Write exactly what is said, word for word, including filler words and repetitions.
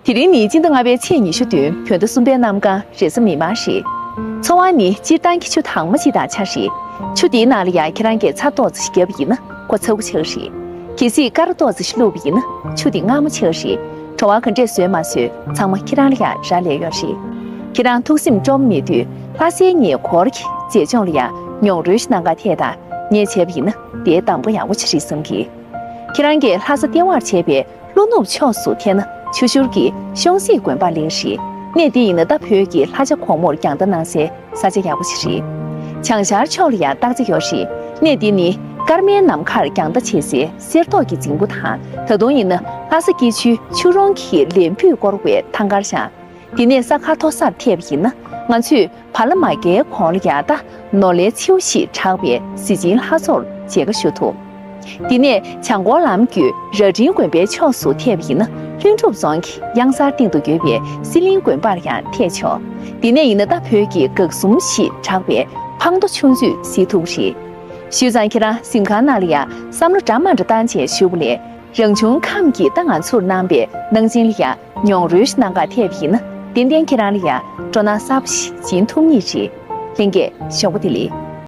དེ་རིང་ནི་སྤྱི་ཟླ་ལྔ་པའི་ཚེས་ཉི་ཤུ་བདུན། བོད་ཟླ་གསུམ་པའི་གནམ་གང་། རེས་གཟའ་མིག་དམར་རེད། ཚོར་བ་ནི་སྤྱིར་བཏང་གི་ཆུ་དྭངས་མ་ཅིག་དང་ཆ་རེད། ཆུ་དེའི་ནང་ལ་ཡང་ཁྱེད་རང་གིས་ཚྭ་ཏོག་ཙམ་ཞིག་བརྒྱབ་པ་ཡིན་ན་ཁོ་ཚ་པོ་ཆགས་རེད། གལ་སྲིད་ཀ་ར་ཏོག་ཙམ་ཞིག་བླུགས་པ་ཡིན་ན་ཆུ་དེ་མངར་མོ་ཆགས་རེད། བྲོ་བ་ག་འདྲས་བཟོས་མ་བཟོས་ཚང་མ་ཁྱེད་རང་ལ་ཡང་རག་ལས་ཡོད་རེད། ཁྱེད་རང་ཐུགས་སེམས་སྐྱོ་པོ་མེད་དུས་ལྷ་སའི་ཉེ་འཁོར་གྱི་མཛེས་ལྗོངས་ལ་ཡང་མྱོང་རོལ་ཞིག་གནང་ག་ཐད་དང་ངས་བྱས་པ་ཡིན་ན་དེ་གདམ་ག་ཡག་པོ་ཅིག་རེད་བསམ་གི། ཁྱེད་རང་གིས་ལྷ་ས་ལྟེ་བར་བྱས་པའི་ཀླུ་ནུབ་ཕྱོགས་སུ་ཐད་ན་ཆུ་ཤུར་གྱི་ཤོང་སྲིད་དགོན་པར་སླེབས་རེད། གནས་འདི་ཡིན་ན་ད་བོད་ཀྱི་ལྷ་བྱ་གོང་མོར་རྒྱང་ལྟ་གནང་སའི་ས་ཆ་ཡག་པོ་ཞིག་རེད། བྱང་ཤར་ཕྱོགས་ལ་ཡང་སྟག་རྩེ་ཡོད་རེད། གནས་འདི་ནི་ཀརྨའི་ནམ་མཁར་རྒྱང་ལྟ་བྱེད་སའི་གསེར་ཏོག་གི་རྫིང་བུ་དང་། ད་དུང་ཡིན་ན་ལྷ་ས་སྐྱིད་ཆུའི་ཆུ་རོང་གི་ལན་ཕུད་བསྐོར་བའི་ཐང་དཀར་ཤང་། དེ་ནས་ས་ཁ་མཐོ་སར་ཐེབས་ཡིན་ན་ང་ཚོས་བ་ལ་མ་གའི་གོང་ལ་ཡར་ལྟ་ནོར་ལྷའི་མཚེའུ་ཞེས་གྲགས་པའི་གཟི་བྱིན་ལྷ་མཚོར་མཇལ་ཁ་ཞུ་ཐུབ། དེ་ནས་བྱང་སྐོར་ལམ་བརྒྱུད་རྭ་སྒྲེང་དགོན་པའི་ཕྱོགས་སུ་ཐེབས་ཡིན་ན་ལྷུན་གྲུབ་རྫོང་གི་གཡང་གཟར་སྟེང་དུ་ཡོད་པའི་སི་ལིང་དགོན་པར་ཡང་ཐེབས་ཆོག། དེ་ནས་ཡིན་ན་ད་བོད་ཀྱི་འགག་གསུམ་ཞེས་གྲགས་པའི་འཕང་མདོ་ཆུ་མཛོད་གཟིགས་ཐུབ་རེད། བྱས་ཙང་ཁྱེད་རང་གཟིམ་ཁང་ནང་ལ་ཡང་བསམ་བློ་འདྲ་མི་འདྲ་བཏང་བྱས་བཞུགས་པ་ལས། རང་བྱུང་ཁམས་ཀྱིས་ད་ང་ཚོར་གནང་པའི་གནང་སྦྱིན་ལ་ཡང་མྱོང་རོལ་ཞིག་གནང་ག་ཐད་པ་ཡིན་ན་ཏན་ཏན་ཁྱེད་རང་ལ་ཡང་སྤྲོ་སྣང་གསར་པ་ཞིག་སྦྱིན་ཐུབ་ངེས་རེད། ལྷན་རྒྱས་ཞོགས་པ་བདེ་ལེགས།